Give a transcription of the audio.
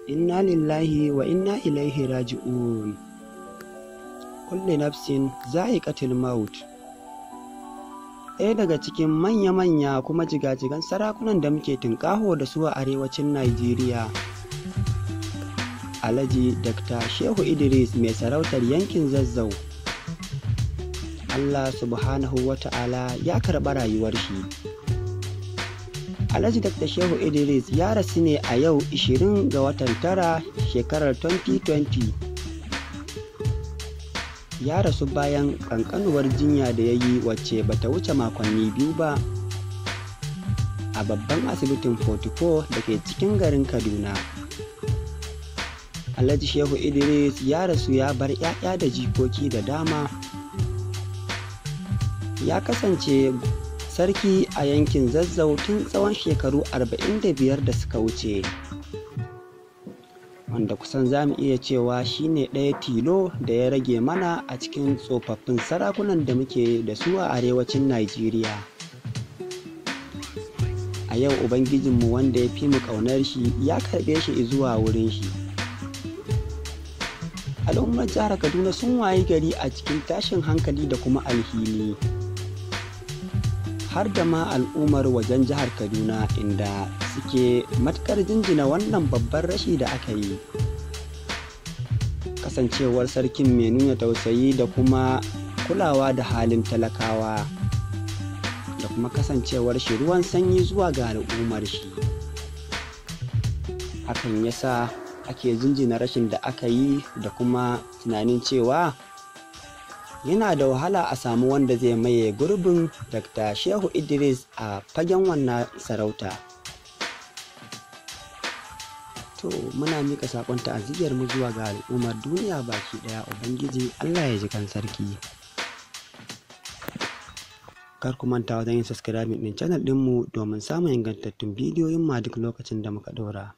Inna lillahi wa inna ilaihi raji'un. Kulli nafsin za'iqatul maut. Ɗaya daga cikin manya-manya kuma jigajigan sarakunan da muke tunƙaho da su a arewacin Najeriya, Alhaji Dr. Shehu Idris mai sarautar yankin Zazzau. Allah subhanahu wa ta'ala ya karɓi rayuwar shi. Alhaji Dr. Shehu Idris ya rasu ne a yau 20 ga watan tara shekarar 2020. Ya rasu bayan ƙanƙanuwar jinya da ya yi wacce bata wuce makonni 2 ba a babban asibitin 44 da ke cikin garin Kaduna. Alhaji Shehu Idris ya rasu ya bar 'ya'ya da jikoki da dama. Ya kasance sarki a yankin Zazzau tun tsawon shekaru 45 da suka wuce, wanda kusan za mu iya cewa shine ɗaya tilo da ya rage mana a cikin tsofaffin sarakunan da muke da su a arewacin Najeriya. A yau Ubangijinmu wanda ya fi mu ƙaunar shi ya karɓe shi zuwa wurin shi. Al'ummar jihar Kaduna sun wayi gari a cikin tashin hankali da kuma alhini, har da ma al'ummar wajen jihar Kaduna, inda suke matuƙar jinjina wannan babban rashi da aka yi. Kasancewar sarkin mai nuna tausayi da kuma kulawa da halin talakawa, da kuma kasancewar shi ruwan sanyi zuwa ga al'ummar shi. Hakan ya sa ake jinjina rashin da aka yi da kuma tunanin cewa yana da wahala a samu wanda zai maye gurbin Dr. Shehu Idris a fagen wannan sarauta. To muna miƙa saƙon ta'aziyyar mu zuwa ga al'ummar duniya baki ɗaya. Ubangiji Allah ya ji kan sarki. Kar ku manta wajen yin subscribing ɗin channel ɗinmu domin samun ingantattun bidiyoyin mu a duk lokacin da muka ɗora.